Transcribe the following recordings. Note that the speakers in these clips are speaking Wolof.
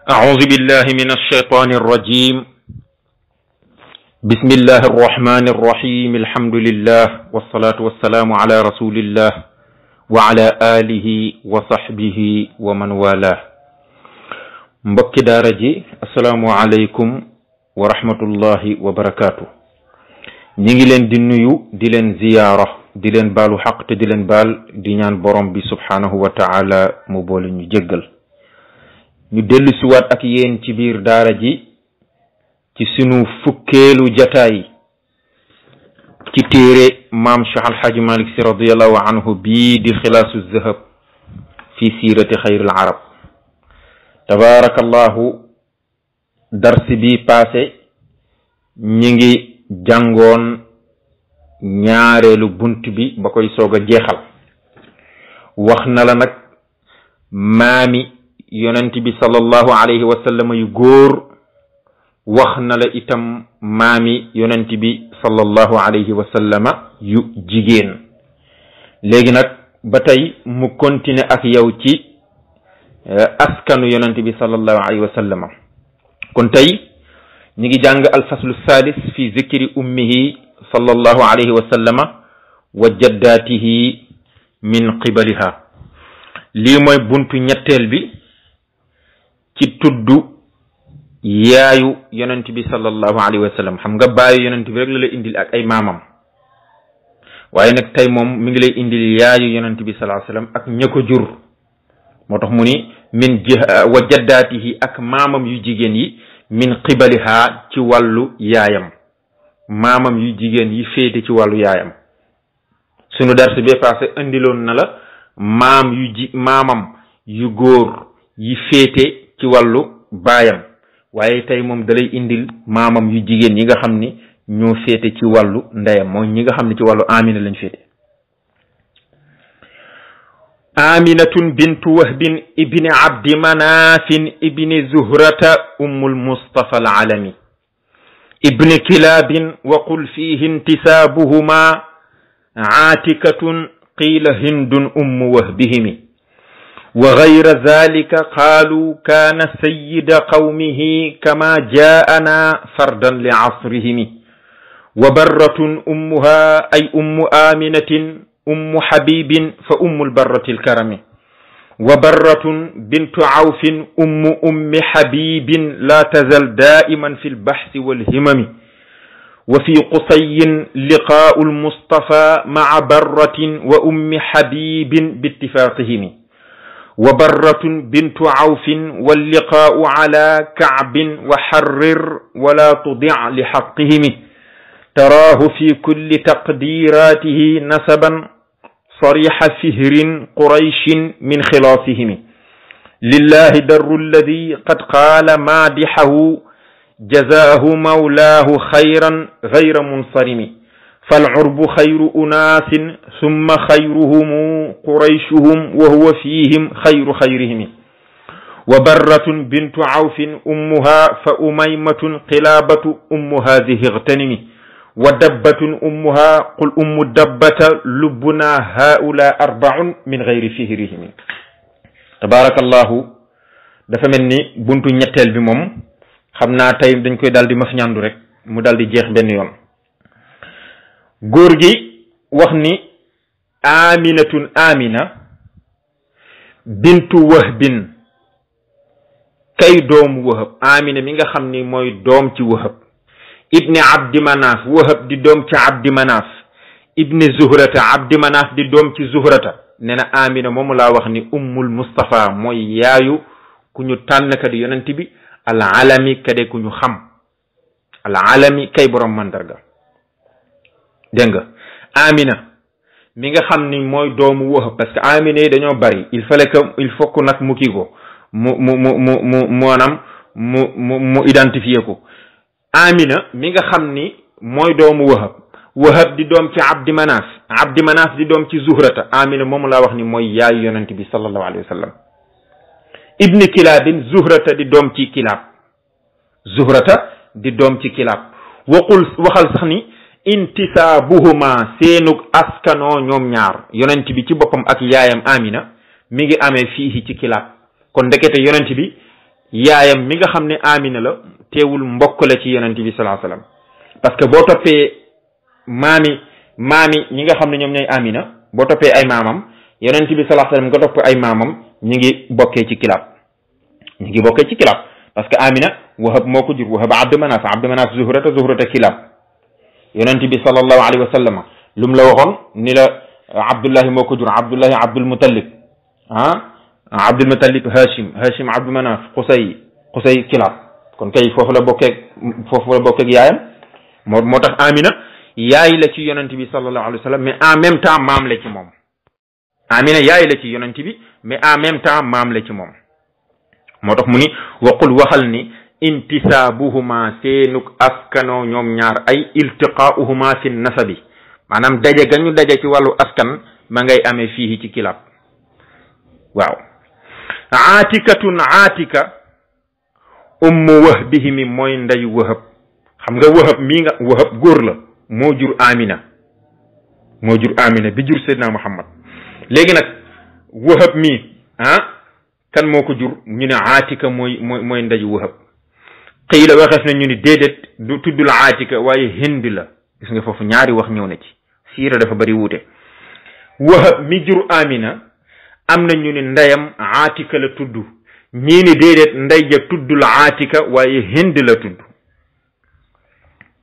أعوذ بالله من الشيطان الرجيم. بسم الله الرحمن الرحيم. الحمد لله والصلاة والسلام على رسول الله وعلى آله وصحبه ومن والاه. mbokki daara ji assalaamu aleykum wa rahmatullahi wa barakaatu. ñi ngi leen di nuyu di leen ziyaara di leen baalu xaq te di leen baal di ñaan borom bi subhaanahu wa taala mu boole ñu jéggal. ñu dellu siwaat ak yéen ci biir daara ji ci sunu fukkeelu jataay ci téere maam Cheikh Alxaaji Malik Si radiallahu anhu bii di xilaasu zahab fi siirati xayril arab. tabaarakallahu darsi bi passé ñi ngi jàngoon ñaareelu bunt bi ba koy soog a jeexal. wax na la nag maami yonent bi sallallahu alayhi wa sallam yu góor, wax na la itam maami yonent bi sallallahu alayhi wa sallam yu jigéen. léegi nag ba tey mu continuer ak yow ci askanu yonent bi sallallahu alayhi wa sallam. kon tey ñi ngi jàng alfaslu sadis fi zikri ummihi sallallahu alayhi wa sallama wa jaddatihi min qibaliha. lii mooy buntu ñetteel bi ci tuddu yaayu yonent bi sallallahu alayhi wa sallam. xam nga baayu yonent bi rek la indil ak ay maamam, waaye nag tey moom mi ngi lay indil yaayu yonent bi sallallahu alayhi wa sallam ak ña ko jur. moo tax mu ni min wa jaddaatihi ak maamam yu jigéen yi min qibaliha ci wàllu yaayam, maamam yu jigéen yi féete ci wàllu yaayam. sunu dars bee passé indiloon na la maamam yu góor yi féete ci wàllu baayam, waaye tey moom dalay indil maamam yu jigéen yi nga xam ni ñoo féete ci wàllu ndeyam, mooy ñi nga xam ne ci wàllu amina lañ féete. aminatun bintu wahbin ibni abdi manafin ibni zuhrata ummul mustafa alalami ibni kilabin wa qul fihi intisabuhuma aatikatun qila hindun ummu wahbihimi wa gayra dhalika qaalu kaana sayyida qawmihi kama jaa'ana fardan li asrihimi wa barratun ummuha ay ummu aminatin ummu habibin fa ummu lbarrati lkarami wa barratun bintu awfin ummi habibin la tazal daiman fi lbahsi walhimami wa fi qusayin liqaa'u lmustafa ma'a barratin wa ummi habibin bittifaqihimi wa barratun bintu awfin walliqaa'u ala ka'bin wa harrir wala tudi' li haqqihimi taraahu fi kulli taqdiratihi nasaban sariha fihrin qurayshin min khilaasihimi lillahi darru alladi qad qaala maadihahu jazaahu mawlaahu xayran gayra munsarimi فالعرب خير أناس ثم خيرهم قريشهم وهو فيهم خير خيرهم وبرة بنت عوف أمها فأميمة قلابة أم هذه اغتنم ودبة أمها قل أم الدبة لبنا هؤلاء أربع من غير فهرهم. تبارك الله. dafa mel ni buntu ñetteel bi moom xam naa tey dañ koy daal di maf ñandu rek mu daal di jeex benn yoon. góor gi wax ni aminatun amina bintu wahbin kay doomu wahab. amina mi nga xam ni mooy doom ci wahab ibni abdi manaf, wahab di doom ci abdi manaf ibni zuhrata, abdi manaf di doom ci zuhrata. nee na amina moomu laa wax ni ummul mustafa mooy yaayu ku ñu tànn ka di yonent bi al alami kade ku ñu xam, al alami kay borom mandarga. dégg nga amina mi nga xam ni mooy doomu wahab, parce que amina yi dañoo bari, il faut que nag mu kii ko maanaam mu identifier ko. amina mi nga xam ni mooy doomu wahab di doom ci abdi manaf di doom ci zuhrata. amina moomu laa wax ni mooy yaayu yonent bi sallallahu alayhi wa sallam. ibni kilabin, zuhrata di doom ci kilab, waxal sax ni intisaabuhuma seenug askanoo ñoom ñaar, yonent bi ci boppam ak yaayam amina mi ngi amee fii ci kilab. kon ndekete yonent bi yaayam mi nga xam ne Amina la teewul mbokk la ci yonent bi sallallahu alayhi wasallam parce que boo toppee maami ñi nga xam ne ñoom ñooy Amina boo toppee ay maamam yonent bi sallallahu alayhi wasallam nga topp ay maamam ñi ngi bokkee ci kilab parce que Amina Wahab moo ko jur Wahab Abdu Manaf Zuhrata kilab yonent bi sallallahu alayhi wasallam lu mu la waxoon ni la Abdullahi moo ko jur Abdullahi Abdul Muttalib Hashim Abdu Manaf Qusay kilab kon kay foofu la bokkeeg yaayam moo tax Amina yaay la ci yonent bi sallallahu alayhi wasallam mais en même temps maam la ci moom Amina yaay la ci yonent bi mais en même temps maam la ci moom moo tax mu ni waqul waxal ni intisaabuhuma seenuk askanoo ñoom ñaar ay iltiqaauhuma fi nasabi maanaam daje ga ñu daje ci wàllu askan ma ngay amee fii ci kilab waaw aatika ummu wahbihimi mooy ndeyu wahab xam nga wahab góor la moo jur Amina bi jur Seydina Muhammad léegi nag wahab mi kan moo ko jur ñu ne aatika mooy ndeyu wahab qiila waxees na ñu ni déedéet du tuddul aatika waaye hind la gis nga foofu ñaari wax ñëw na ci siira dafa bari wuute wahab mi jur Amina am na ñu ni ndeyam aatika la tudd ñii ni déedéet ndey ja tuddul aatika waaye hind la tudd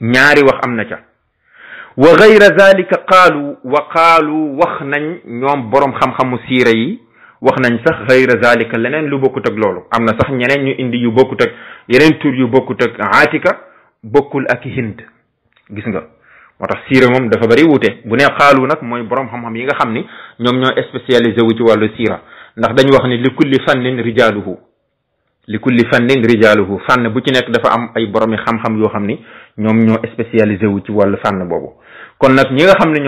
ñaari wax am na ca wa gayra zalika qaalu wax nañ ñoom boroom xam-xamu siira yi wax nañ sax gayra zalika leneen lu bokkut ak loolu am na sax ñeneen ñu indi yu bokkut ak yeneen tur yu bokkut ak aatika bokkul ak hind gis nga moo tax siira moom dafa bari wuute bu ne xaalu nag mooy boroom xam-xam yi nga xam ni ñoom ñoo spécialisé wu ci wàllu siira ndax dañu wax ni li kulli fannin rijaaluhu fànn bu ci nekk dafa am ay boroomi xam-xam yoo xam ni ñoom ñoo spécialisé wu ci wàllu fànn boobu kon nag ñi nga xam ne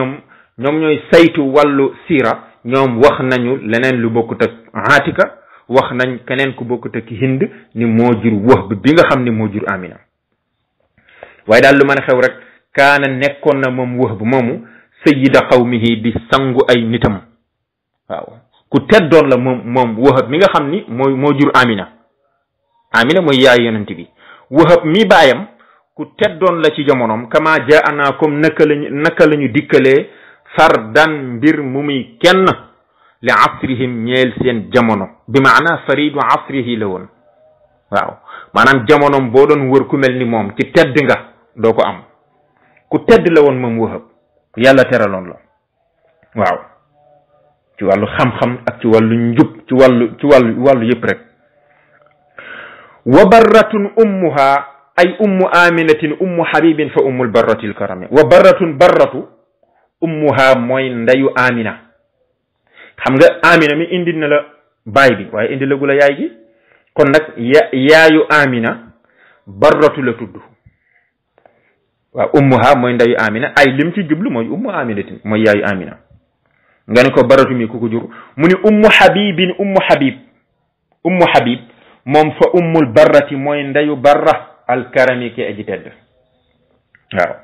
ñoom ñooy saytu wàllu siira ñoom wax nañu leneen lu bokkut ak aatika wax nañ keneen ku bokkut ak hind ni moo jur Wahb bi nga xam ni moo jur Amina waaye daal lu mën a xew rek kaana nekkoon na moom Wahb moomu sayyida qawmihi di sangu ay nitam waaw ku teddoon la moom Wahb mi nga xam ni moo jur Amina mooy yaay yonent bi Wahb mi baayam ku teddoon la ci jamonoom kama jaana comme naka lañu dikkalee fardan mbir mu muy kenn li asrihim ñeel seen jamono bi maana faridu asrihi la woon waaw maanaam jamonoom boo doon wër ku mel ni moom ci tedd nga doo ko am ku tedd la woon moom Wahb yàlla teraloon la waaw ci wàllu xam-xam ak ci wàllu njub ci wàllu yëpp rek wa barratun ummuha ay ummu aminatin ummu habibin fa ummul barratil karami wa barratu ummuha mooy ndeyu Amina xam nga Amina mi indi na la baay bi waaye indi la gu la yaay gi kon nag yaayu Amina barratu la tudd waaw ummuha mooy ndeyu Amina ay lim ci jublu mooy ummu aminatin mooy yaayu Amina nga ne ko barratu mi ku ko jur mu ni ummu habib moom fa ummul barrati mooy ndeyu barra alkarami ke aji tedd waaw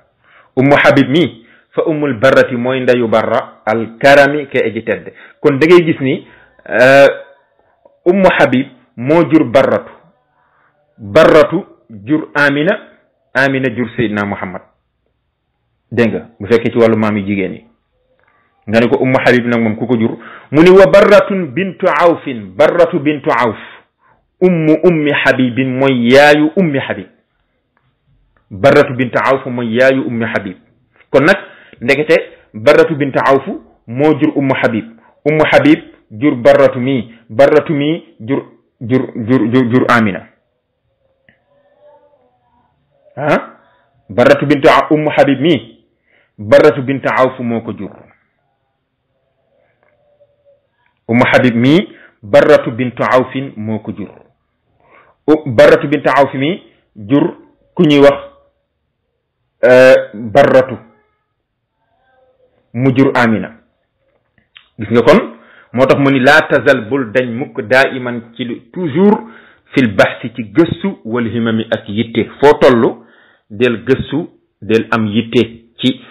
ummu habib mi fa ummul barrati mooy ndeyu barra alkarami ke aji tedd kon da ngay gis ni ummu habib moo jur barratu jur Amina jur Seydina Muhammad dégg nga bu fekkee ci wàllu maam yi jigéen yi nga ne ko ummu habib nag moom ku ko jur mu ni wa barratu bintu awf ummi habibin mooy yaayu ummi habib barratu bintu awf mooy yaayu ummi habib kon nag ndekete barratu bintu awf moo jur ummu habib jur barratu mi jur Amina barratu bintu ummu habib mi barratu bintu awf moo ko jur ummu habib mi barratu bintu awfin moo ko jur barratu bintu awf mi jur ku ñuy wax barratu mu jur Amina gis nga kon moo tax mu ni laa tazal bul dañ mukk daa iman ci toujours fil baxsi ci gëstu wal himami ak yitte foo toll del gëstu del am yitte ci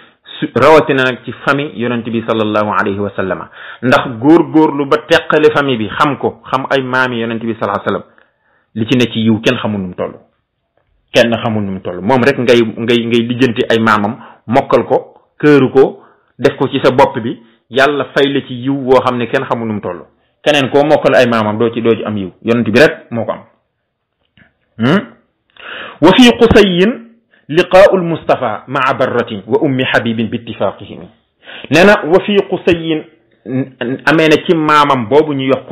rawatina nag ci famille yonent bi sallallahu alayhi wa sallama ndax góorgóorlu ba teqale famille bi xam ay maami yonent bi sallallahu alayhi wa sallam li ci ne ci yiw kenn xamul nu mu toll kenn xamul nu mu toll moom rek ngay lijjanti ay maamam mokkal ko këru ko def ko ci sa bopp bi yàlla fay la ci yiw woo xam ne kenn xamul nu mu toll keneen koo mokkal ay maamam doo ci am yiw yonent bi rek moo ko am wa fi qusayin liqaa'ul mustafa maa barratin wa ummi habibin bi ittifaqihim nee na wa fi qusayin amee na ci maamam boobu ñuy wax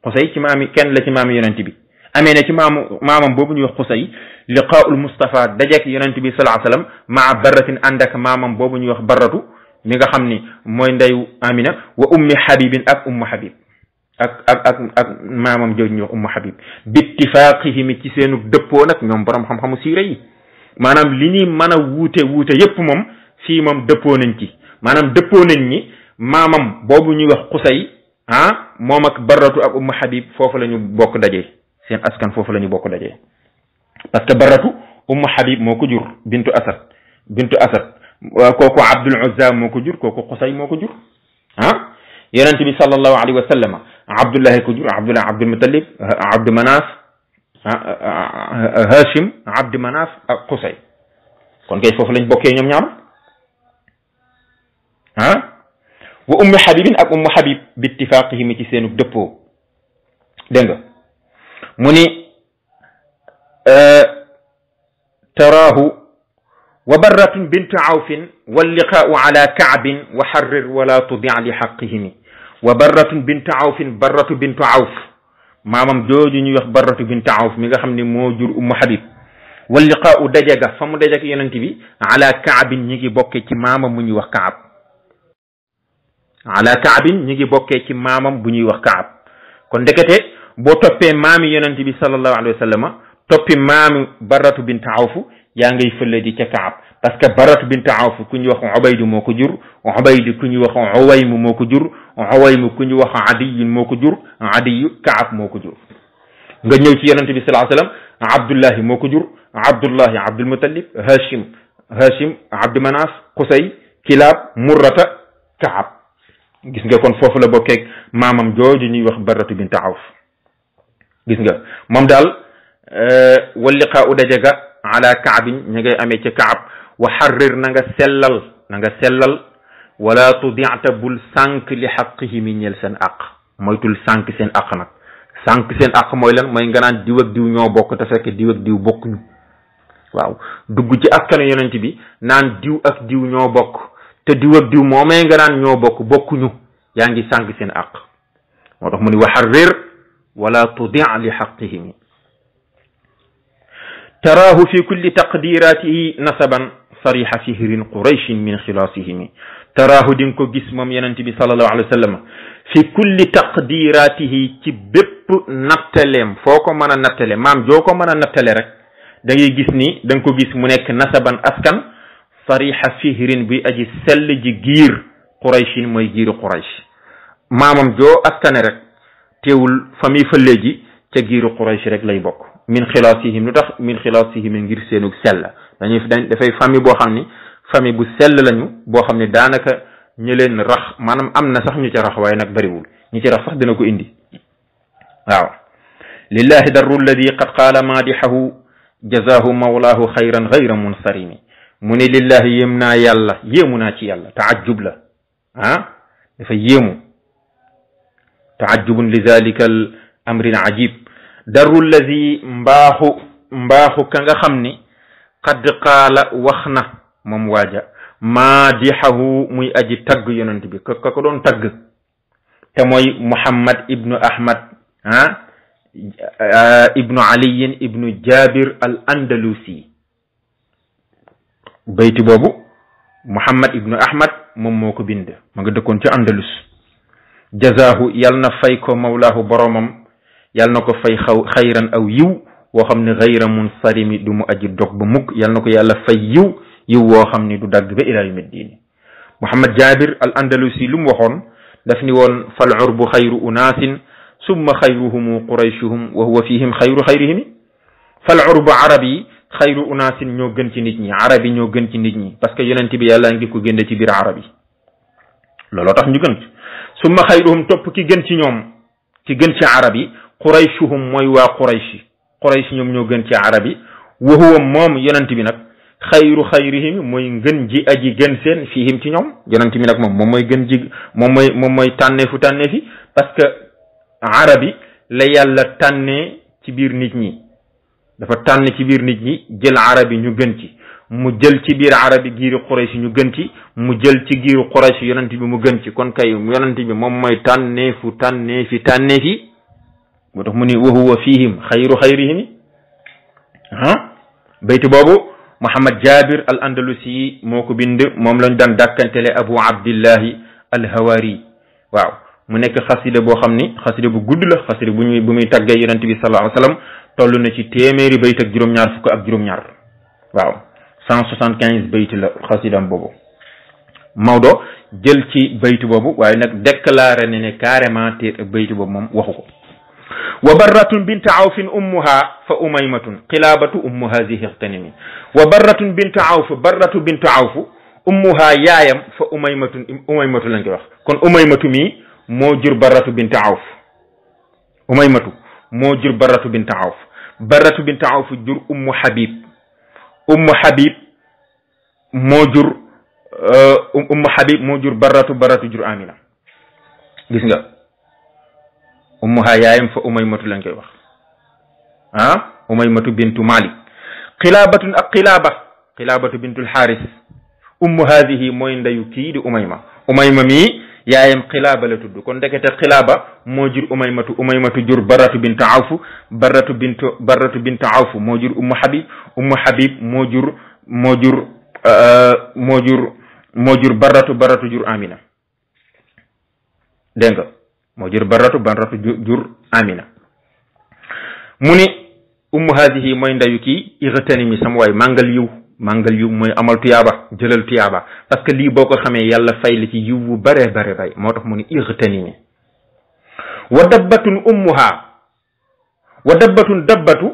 qusay ci maami kenn la ci maami yonent bi amee na ci maamam boobu ñuy wax qusay liqaa'ul mustafa dajeek yonent bi sallallahu alayhi wasallam maa barratin ànd ak maamam boobu ñuy wax barratu mi nga xam ni mooy ndeyu amina wa ummi habibin ak ummu habib ak maamam jooju ñuy wax ummu habib bi ittifaqihim ci seenu dëppoo nag ñoom borom xam-xamu siira yi maanaam li ñuy mën a wuute yépp moom fii moom dëppoo nañ ci maanaam dëppoo nañ ñi maamam boobu ñuy wax qusay moom ak barratu ak ummu habib foofu la ñu bokk dajee seen askan foofu la ñu bokk dajee parce que barratu ummu habib moo ko jur bintu asad kooku abdul uzza moo ko jur kooku qusay moo ko jur yonent bi sallallahu alayhi wa sallam abdullahi ko jur abdul muttalib abdu manaf hashim abdu manaf ak qusay kon kay foofu lañ bokkee ñoom ñaar wa ummi habibin ak ummu habib bi ittifaqihim ci seenu dëppoo dégg nga mu ni taraahu wa barratun bintu awfin walliqaau ala kaabin wa harrir wala tudi li xaqihimi wa barratun bintu awfin barratu bintu awf maamam jooju ñuy wax barratu bintu awf mi nga xam ne moo jur ummu habib walliqaau dajega fa mu dajeg yonent bi ala kaabin ñi ngi bokke ci maamam mu ñuy wax kaab ala kaabin ñi ngi bokkee ci maamam bu ñuy wax kaab kon ndekete boo toppee maami yonent bi sallallahu alayhi wa sallam toppi maami barratu bintu awf yaa ngay fële di ca kaab parce que baratu bint awf ku ñu wax ubaydu moo ko jur ubaydu ku ñu wax uwaymu moo ko jur uwaymu ku ñu wax adiyun moo ko jur adiyu kaab moo ko jur nga ñëw ci yonente bi sallallahu alayhi wasallam abdullahi moo ko jur abdullahi abdul muttalib hashim abdu manaf qusay kilab murrata kaab gis nga kon foofu la bokkeeg maamam jooju ñuy wax baratu bint awf gis nga moom daal walliqaa u dajega ala kaabin ña ngay amee ca kaab wa xarrir na nga sellal wala tudita bul sànq li xaqihi mi ñeel seen aq moytul sànq seen aq nag sànq seen aq mooy lan mooy nga naan diw ak diw ñoo bokk te fekk diw ak diw bokkuñu waaw dugg ci askanu yonent bi naan diw ak diw ñoo bokk te diw ak diw moomee nga naan ñoo bokk bokkuñu yaa ngi sànq seen aq moo tax mu ni wa xarrir wala tudita li xaqihi mi taraahu fi kulli taqdiratihi nasaban sariha fihrin qurayshin min xilaasihimi taraahu di nga ko gis moom yonent bi sallallahu alayhi wa sallam fi kulli taqdiratihi ci bépp nattaleem foo ko mën a nattale maam joo ko mën a nattale rek da ngay gis ni da nga ko gis mu nekk nasaban askan sariha fihrin buy aji sell ji giir qurayshin mooy giiru quraysh maamam joo askane rek teewul fa muy fële ji ca giiru quraysh rek lay bokk min xilaasihim lu tax min xilaasihim ngir seenug sell dafay famille boo xam ni famille bu sell lañu boo xam ne daanaka ñu leen rax maanaam am na sax ñu ci rax waaye nag bariwul ñi ci rax sax dina ko indi waaw lillahi darru alladi qad qaala maadixahu jazahu mawlaahu xayran gayra munsarimi mu ne lillahi yéem naa yàlla yéemu naa ci yàlla taajub la dafa yéemu taajubun li dalika al amri al ajib darru alladi mbaaxu ka nga xam ni qad qaala wax na moom waaja maadixahu muy aji tagg yonent bi ka ko doon tagg te mooy muhammad ibnu ahmad ibnu aliyin ibnu jabir al andalusi bayti boobu muhammad ibnu ahmad moom moo ko bind ma nga dëkkoon ci andalus jazaahu yal na fay ko mawlaahu boromam yal na ko fay xayran aw yiw woo xam ne xayra munsarimi du mu aji dog ba mukk yal na ko yàlla fay yiw woo xam ni du dagg ba ila yawmi diini muhammad jabir al andalusi lu mu waxoon daf ni woon fal urbu xayru unaasin summa xayruhumu qurayshuhum wa huwa fihim xayru xayrihimi fal urbu arab yi xayru unaasin ñoo gën ci nit ñi arab yi ñoo gën ci nit ñi parce que yonent bi yàlla ngi ko génne ci biir arab yi looloo tax ñu gën summa xayruhum topp ki gën ci ñoom ki gën ci arab yi qurayshuhum mooy waa quraysh Quraysh ñoom ñoo gën ci arab yi wa huwa moom yonent bi nag xayru xayrihim mooy ngën ji aji gën seen fihim ci ñoom yonent bi nag moom mooy gën ji moom mooy tànneefu tànneefi parce que arab yi la yàlla tànnee ci biir nit ñi dafa tànn ci biir nit ñi jël arab yi ñu gën ci mu jël ci biir arab yi giiru Quraysh ñu gën ci mu jël ci giiru Quraysh yonent bi mu gën ci kon kay yonent bi moom mooy tànneefu tànneefi moo tax mu ni wa huwa fihim xayru xayrihim bayti boobu Muhammad Jabir al Andalusi moo ko bind moom lañ daan dàkkantele Abu Abdillahi al Hawari waaw mu nekk xasida boo xam ni xasida bu gudd la xasida bu muy tàggee yonent bi sallallahu alayhi wa sallam toll na ci téeméeri bayt ak juróom-ñaar fukk ak juróom-ñaar waaw 175 bayt la xasidam boobu Maodo jël ci bayt boobu waaye nag déclaré ne carrément te bayt boobu moom waxu ko wa barratun bint awfin ummuha fa umaymatun xilaabatu ummu hazihi ixtanimi wa barratun bint awf barratu bint awf ummuha yaayam fa umaymatu lañ koy wax kon umaymatu mi moo jur barratu bint awf umaymatu moo jur barratu bint awf barratu bint awf jur ummu habib moo jur barratu jur amina gis nga ummuha yaayam fa umaymatu lañ koy wax umaymatu bintu malik xilaabatun ak xilaabatu bintul xaaris ummu haadihi mooy ndeyu kii di umayma mi yaayam xilaaba la tudd kon ndekete xilaaba moo jur umaymatu jur baratu bintu awfu baratu bintu awfu moo jur ummu habib moo jur baratu jur amina dégg nga moo jur baratu jur amina mu ni ummu haadihi mooy ndayu kii igtanimi sama waay màngal yiw mooy amal tuyaaba jëlal tuyaaba parce que lii boo ko xamee yàlla fay la ci yiw bu bare bay moo tax mu ni igtanimi wa dabbatun dabbatu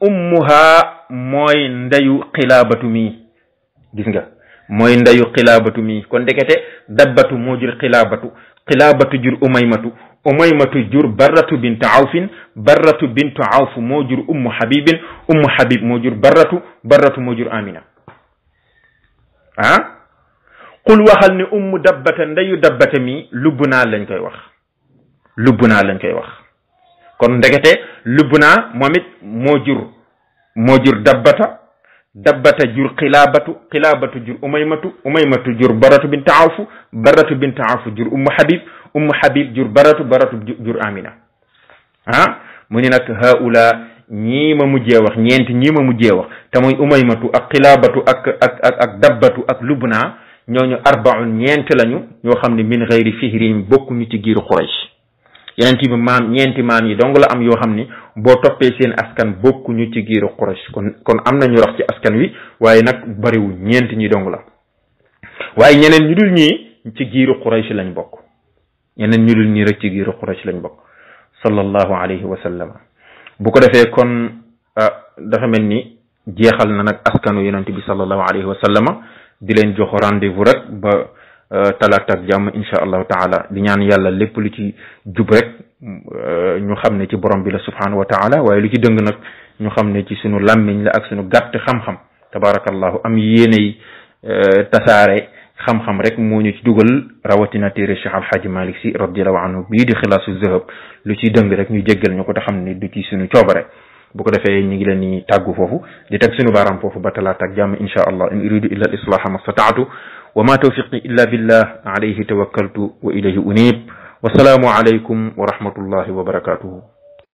ummuha mooy ndayu xilaabatu mi gis nga mooy ndayu xilaabatu mi kon ndekete dabbatu moo jur xilaabatu jur umaymatu jur barratu bintu awfin barratu bintu awf moo jur ummu habib moo jur barratu moo jur amina qul waxal ni ummu dabbata ndeyu dabbata mi lubbunaa lañ koy wax kon ndekete lubbunaa moom it moo jur dabbata jur xilaabatu jur umaymatu jur barratu bintu awf jur ummu habib jur barratu jur amina mu ni nag haula ñii ma mujjee wax te muy umaymatu ak xilaabatu ak dabbatu ak lubna ñooñu arbaun ñeent lañu ñoo xam ne min xayri fihrin bokkuñu ci giiru Quraysh yeneen bi ñeenti maam yi dong la am yoo xam ni boo toppee seen askan bokkuñu ci giiru Quraysh kon am nañu rax ci askan wi waaye nag bariwul ñeent ñi dong la waaye ñeneen ñu dul ñii ci giiru Quraysh lañ bokk sallallahu alayhi wa sallam bu ko defee kon dafa mel ni jeexal na nag askanu yonent bi sallallahu alayhi wa sallama di leen jox rendez-vous rek ba talaata ak jàmm insha allahu taala di ñaan yàlla lépp lu ci jub rek ñu xam ne ci borom bi la subhanahu wa taala waaye lu ci dëng nag ñu xam ne ci sunu làmmiñ la ak sunu gàtt xam-xam tabarakallahu am yéeney tasaare xam-xam rek moo ñu ci dugal rawatina téere Cheikh Alhaji Malick Sy radiallahu anhu bii di xilaasu zahab lu ciy dëng rek ñu jéggal ñu ko te xam ne du ci suñu coobare bu ko defee ñu ngi leen di tàggu foofu di teg suñu baaraam foofu ba talaata ak jàmm insha allah in uridu illa al islaha ma stataatu wa ma tawfiqi illa billah alayhi tawakkaltu wa ilayhi unib wasalaamu alaykum wa rahmatullahi wa barakatuhu